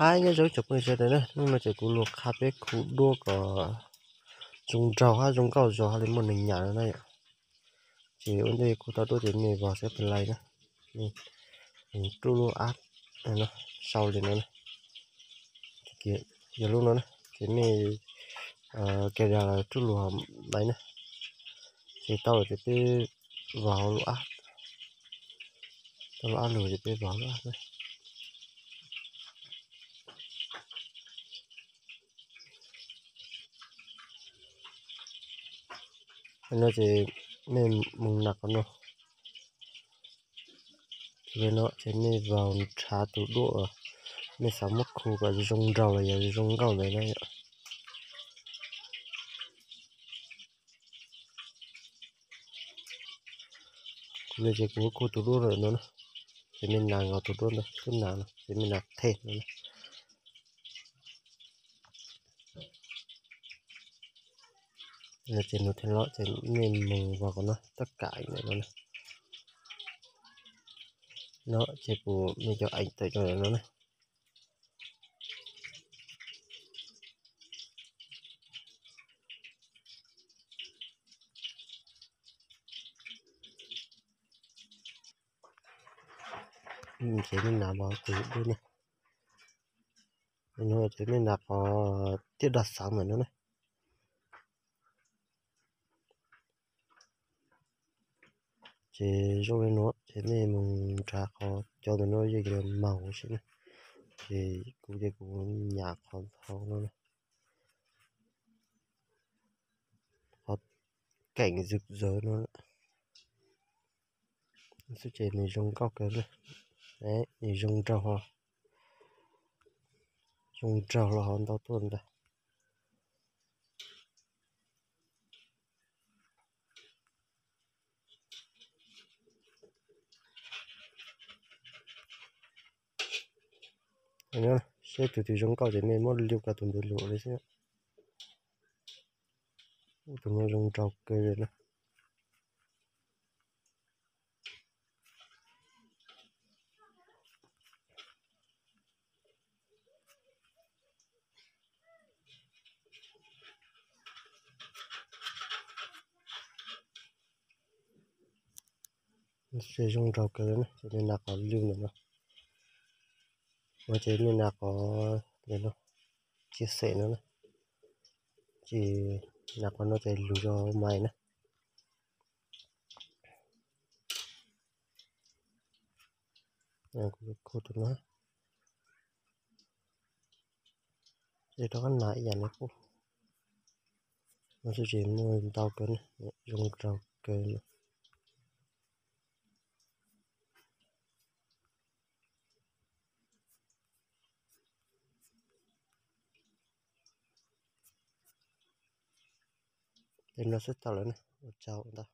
Nyob zoo tsoom phooj ywg sawv daws na, hnub no ces kuv los qha peb khu duab kom zoo nraug hab zoo nkauj zog hab li muaj neeg nyam no na yom. Ces ua ntej khu tau duab ces mej vog saib pes lais na, mej rub lub ab no sau li no na. Yog lub no na ces mej ke da los rub lug hauv lais na. Ces tau lawm ces peb vog hauv lub ab, tau lub ab lug ces peb vog lub ab na. No ces mej mus naj qhov no, no ces mej vog nrhav tus duab mej xav muab khu kom zoo nraug los yog zoo nkauj ntawd na yom. Kuv no ces kuv khu tus duab ntawm no na, ces mej nas nkaus tus duab ntawd, tub nas no ces mej nas qheb no na. No ces nws thiaj los ces mej mus vog kom no tab kam ntawm no na. No ces kuv mej cov eev tawm cov ntawm no na. Ces mej nas vog tus duab na. No ces mej nas qhov tiaj daj xav ntawm no na. Ces zoo li no ces mej mus nrhav qhov cov ntawm no yeej yog maus si na. Ces kuv ces kuv nyam qhov hauv no na, qhov keem zwm zawv no xwb ces nws zoo nkauj kawg na. Nws zoo nraug, zoo nraug los ho ntau tuaj ntag. Seb tus twg zoo nkauj ces mej muab lug kag tus ntawd lug li xwb. Tus no zoo nraug kawg li na. Zoo nraug kawg li na, ces mej nas qhov lug ntawm no, no ces mej nas qhov ntawm no, chia sẻ no na. Ces nas qhov no ces lug zog mais na. Kuv khu tus no, ces rov qab nas ib yam no kuj, no xwb ces muaj ntau kawg, zoo nraug kawg. Ces no xwb tau lawm na, ua tsaug ntau.